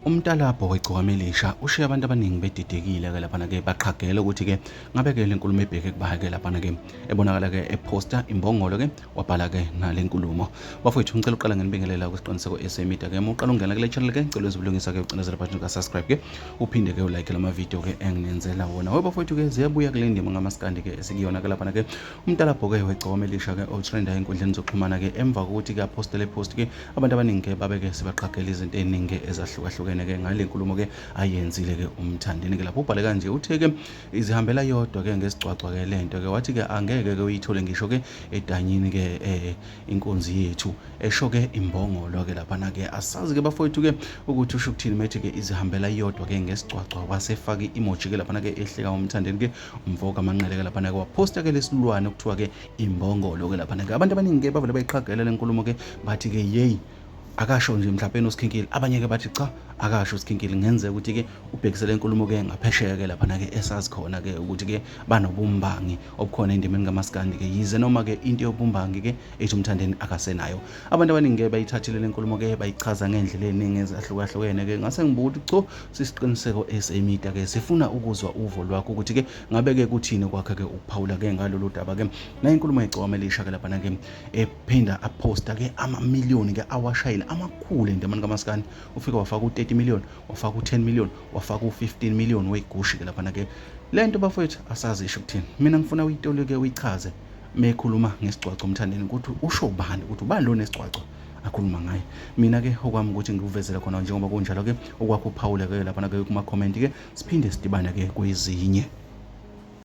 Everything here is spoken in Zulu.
Umtalabho wegcokama elisha ushiye abantu abaningi bedidekile-ke laphana-ke baqhagela ukuthi-ke ngabe-ke le nkulumo ebheke kuba-ke laphana-ke ebonakala-ke ephosta imbongolo-ke wabhala-ke nale nkulumo. Bafowethu ngicela uqala ngenibingelela kwisiqiniseko esemida ke uma uqala ungena kule channel ke ngicela uzibulungisa ke ucinezele button ka subscribe ke uphinde ke ulike lama video ke enginenzela wona. We bafowethu ke ziyabuya kule ndima ngamaskandi ke esikuyona ke laphana ke umtalabho ke wegcokama elisha ke otrenda enkundleni zokuxhumana ke emva kokuthi ke aphostele post ke Abantu abaningi-ke babe-ke sebaqagela izinto ey'ningi ezahlukahlukene-ke ngale nkulumo-ke ayenzile-ke uMthandeni-ke lapho ubhale kanje uthe-ke izihambela yodwa-ke ngesigcwagcwa-ke le nto-ke wathi-ke angeke-ke uyithole ngisho-ke edanyini-ke um inkunzi yethu esho-ke imbongolo-ke laphana-ke asazi-ke bafowethu-ke ukuthi usho ukuthini methi-ke izihambela yodwa-ke ngesigcwagcwa wasefaka i-emoji-ke laphana-ke ehleka uMthandeni-ke umfoka Manqele-ke laphana-ke waphosta-ke lesilwane okuthiwa-ke imbongolo ke laphana ke abantu abaningi ke bavele bayiqhagela le nkulumo ke bathi ke yeyi akasho nje mhlawumbe uSikhinkili abanye ke bathi cha akasho uSikhinkili ngenzeka ukuthi ke ubhekisele inkulumo ke ngaphesheya ke laphana ke esazi khona ke ukuthi ke banobumbangi obukhona endimeni kaMaskandi ke yize noma ke into yobumbangi ke ethi uMthandeni akasenayo abantu abaningi ke bayithathile le nkulumo ke bayichaza ngendlela eningi ezahlukahlukene ke ngase ngibuka ukuthi cho sisiqiniseko esemida ke sifuna ukuzwa uvo lwakho ukuthi ke Ngabe-ke kuthini kwakhe-ke ukuphawula-ke ngalolu daba-ke nayo inkulumo yegcokama elisha-ke laphana-ke ephinda aphosta-ke amamiliyoni-ke awashayile amakhulu endimani kamaskandi ufike wafaka u-30 million wafaka u-10 million wafaka u-15 million weyigushi-ke laphana-ke le nto bafowethu asazi isho ukuthini mina ngifuna uyitolike uyichaze mekhuluma ngesigcwagcwa umthandeni ukuthi usho ubani ukuthi ubani lo nesigcwagcwa akhuluma ngaye mina ke okwami ukuthi ngikuvezele khona njengoba kunjalo ke okwakho uphawule ke laphana ke kuma comment ke Siphinde sidibane ke kwezinye.